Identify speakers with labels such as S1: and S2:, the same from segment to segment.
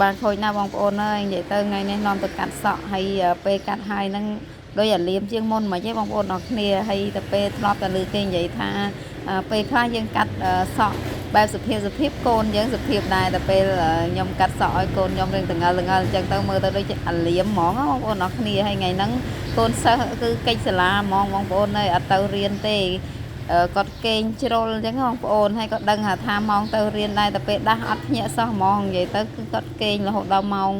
S1: ក្បាលខូចណាស់បងប្អូនអើយនិយាយទៅថ្ងៃនេះនាំទៅកាត់សក់ហើយពេលកាត់ហើយហ្នឹងដូចអាលៀមជាងមុនមិនទេបងប្អូនអរគ្នាហើយទៅពេលធ្លាប់តែឮគេនិយាយថាពេលខ្លះយើងកាត់សក់បែបសុភាពសុភាពកូនយើងសុភាពដែរតែពេលខ្ញុំកាត់សក់ឲ្យកូនខ្ញុំរឿងតងល់តងល់អញ្ចឹងទៅមើលទៅដូចជាអាលៀមហ្មងបងប្អូនអរគ្នាហើយថ្ងៃហ្នឹងកូនសិស្សគឺកិច្ចសាលាហ្មងបងប្អូនអើយអត់ទៅរៀនទេគាត់គេងជ្រុលអញ្ចឹងបងប្អូនហើយក៏ដឹងថាម៉ោងទៅរៀនដែរតែពេលដាស់អត់ភ្ញាក់សោះហ្មងនិយាយទៅគឺគាត់គេងរហូតដល់ម៉ោង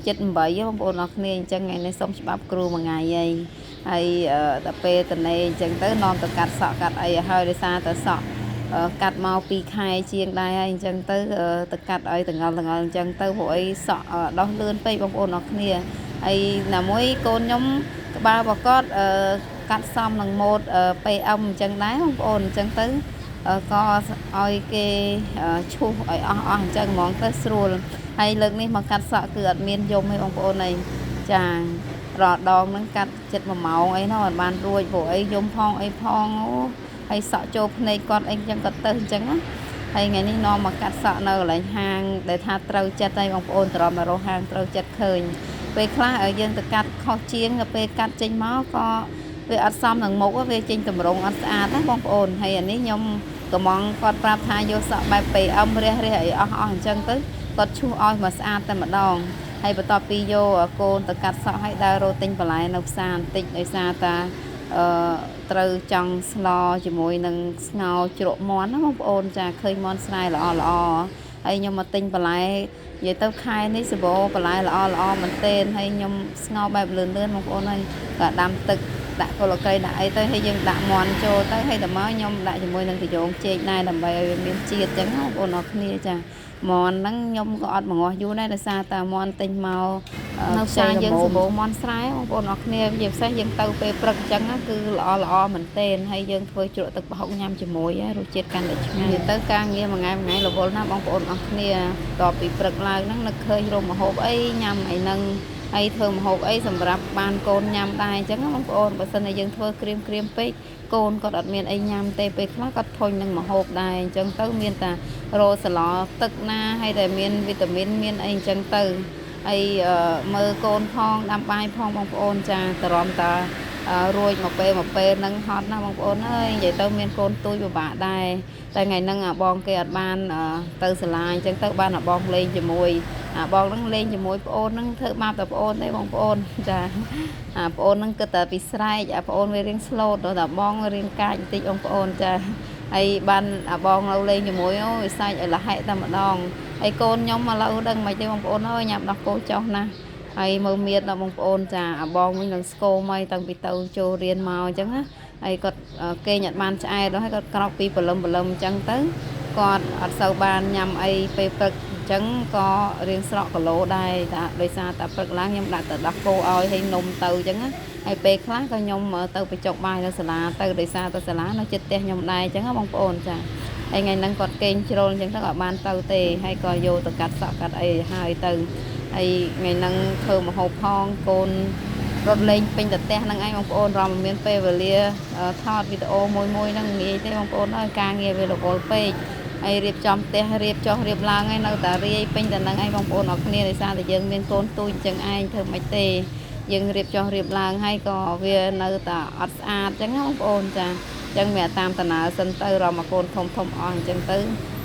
S1: 7 8បងប្អូនអរគ្នាអញ្ចឹងថ្ងៃនេះសូមច្បាប់គ្រូមួយថ្ងៃហើយហើយតែពេលតនេអញ្ចឹងទៅនាំទៅកាត់សក់កាត់អីឲ្យហើយដោយសារតែសក់កាត់មក2ខែជាងដែរហើយអញ្ចឹងទៅទៅកាត់ឲ្យតងល់តងល់អញ្ចឹងទៅព្រោះអីសក់ដោះលឿនពេកបងប្អូនអរគ្នាហើយណាមួយកូនខ្ញុំក្បាលបកតកាត់សមនឹងម៉ូត PM អញ្ចឹងដែរបងប្អូនអញ្ចឹងទៅក៏ឲ្យគេឈូសឲ្យអស់អស់អញ្ចឹងហ្មងទៅស្រួលហើយលើកនេះមកកាត់សក់គឺអត់មានយំទេបងប្អូនអីចារាល់ដងហ្នឹងកាត់ចិត្ត1ម៉ោងអីនោះអត់បានរួចព្រោះអីយំផងអីផងអូហើយសក់ចូលភ្នែកគាត់អីអញ្ចឹងគាត់ទៅអញ្ចឹងណាហើយថ្ងៃនេះនាំមកកាត់សក់នៅកន្លែងហាងដែលថាត្រូវចិត្តហើយបងប្អូនត្រមមករកហាងត្រូវចិត្តឃើញពេលខ្លះឲ្យយើងទៅកាត់ខុសជាងទៅពេលកាត់ចេញមកក៏វាអត់សមនឹងមុខវាចេញតម្រងអត់ស្អាតណាបងប្អូនហើយអានេះខ្ញុំកំងគាត់ប្រាប់ថាយកសក់បែប PM រះរះអីអស់អស់អញ្ចឹងទៅគាត់ឈូសឲ្យមកស្អាតតែម្ដងហើយបន្ទាប់ពីយកកូនទៅកាត់សក់ឲ្យដើររកទិញបន្លែនៅផ្សារបន្តិចដោយសារតាអឺត្រូវចង់ស្លជាមួយនឹងស្ងោជ្រក់មាន់ណាបងប្អូនចាឃើញមាន់ស្រែល្អល្អហើយខ្ញុំមកទិញបន្លែនិយាយទៅខែនេះសបោបន្លែល្អល្អមែនទែនហើយខ្ញុំស្ងោបែបលឿនលឿនបងប្អូនហើយក៏ដាំទឹកដាក់កូឡកៃដាក់អីទៅហើយយើងដាក់មាន់ចូលទៅហើយដល់មកខ្ញុំដាក់ជាមួយនឹងត្រយងចេកដែរដើម្បីឲ្យវាមានជាតិអញ្ចឹងបងប្អូនអរគ្នាចាមាន់ហ្នឹងខ្ញុំក៏អត់មងាស់យូរដែរដោយសារតាមាន់ទិញមកនៅផ្សារយើងសម្បូរមាន់ស្រែបងប្អូនអរគ្នាជាពិសេសយើងទៅពេលព្រឹកអញ្ចឹងគឺល្អល្អមែនទែនហើយយើងធ្វើជ្រក់ទឹកប្រហុកញ៉ាំជាមួយរសជាតិកាន់តែឆ្ងាញ់ទៅការងារមួយថ្ងៃមួយថ្ងៃរវល់ណាស់បងប្អូនអរគ្នាតពីព្រឹកឡើងហ្នឹងនឹកឃើញរកម្ហូបអីញ៉ាំអីហ្នឹងហើយធ្វើម្ហូបអីសម្រាប់បានកូនញ៉ាំដែរអញ្ចឹងបងប្អូនបើសិនជាយើងធ្វើក្រៀមក្រៀមពេកកូនគាត់អត់មានអីញ៉ាំទេពេលខ្លះគាត់ធុញនឹងម្ហូបដែរអញ្ចឹងទៅមានតែរោសឡទឹកណាហើយតែមានវីតាមីនមានអីអញ្ចឹងទៅហើយមើលកូនផងដាំបាយផងបងប្អូនចាតរំតារួចមកពេលមកពេលនឹងហត់ណាស់បងប្អូនអើយនិយាយទៅមានកូនទូចពិបាកដែរតែថ្ងៃហ្នឹងអាបងគេអត់បានទៅសាលាអញ្ចឹងទៅបានអាបងលេងជាមួយអាបងហ្នឹងលេងជាមួយប្អូនហ្នឹងធ្វើបាបតែប្អូនទេបងប្អូនចាអាប្អូនហ្នឹងគិតតែពីស្រែកអាប្អូនវារៀងស្លូតដល់តែបងរៀងកាចបន្តិចបងប្អូនចាហើយបានអាបងនៅលេងជាមួយអូវាសាច់ឲ្យលហិតែម្ដងហើយកូនខ្ញុំមកឡូវដឹងមិនទេបងប្អូនអើយញ៉ាំដោះគោចោះណាស់ហើយមើលមៀតដល់បងប្អូនចាអាបងវិញនឹងស្គមហើយតាំងពីទៅចូលរៀនមកអញ្ចឹងណាហើយគាត់គេងអត់បានឆ្អែតហើយគាត់ក្រោកពីព្រលឹមព្រលឹមអញ្ចឹងទៅគាត់អត់សូវបានញ៉ាំអីពេលព្រឹកអញ្ចឹងក៏រៀងស្រកគីឡូដែរតែដោយសារតែព្រឹកឡើងខ្ញុំដាក់ទៅដោះគោឲ្យហើយនំទៅអញ្ចឹងណាហើយពេលខ្លះក៏ខ្ញុំទៅបញ្ចុកបាយនៅសាលាទៅដោយសារទៅសាលានៅជិតផ្ទះខ្ញុំដែរអញ្ចឹងណាបងប្អូនចាហើយថ្ងៃហ្នឹងគាត់គេងជ្រុលអញ្ចឹងទៅអត់បានទៅទេហើយក៏យកទៅកាត់សក់កាត់អីហើយទៅហើយថ្ងៃហ្នឹងធ្វើម្ហូបផងកូនរត់លេងពេញតែផ្ទះហ្នឹងឯងបងប្អូនរំមានពេលវេលាថតវីដេអូមួយមួយហ្នឹងងាយទេបងប្អូនអើយការងារវារវល់ពេកហើយរៀបចំផ្ទះរៀបចុះរៀបឡើងឯងនៅតែរាយពេញតែហ្នឹងឯងបងប្អូនអរគ្នាដោយសារតែយើងមានកូនទូចអញ្ចឹងឯងធ្វើមិនទេយើងរៀបចុះរៀបឡើងហើយក៏វានៅតែអត់ស្អាតអញ្ចឹងណាបងប្អូនចាអញ្ចឹងមានតាមដំណើរសិនទៅរមមកកូនធំធំអស់អញ្ចឹងទៅ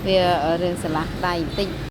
S1: វារៀងស្រឡះដៃបន្តិច។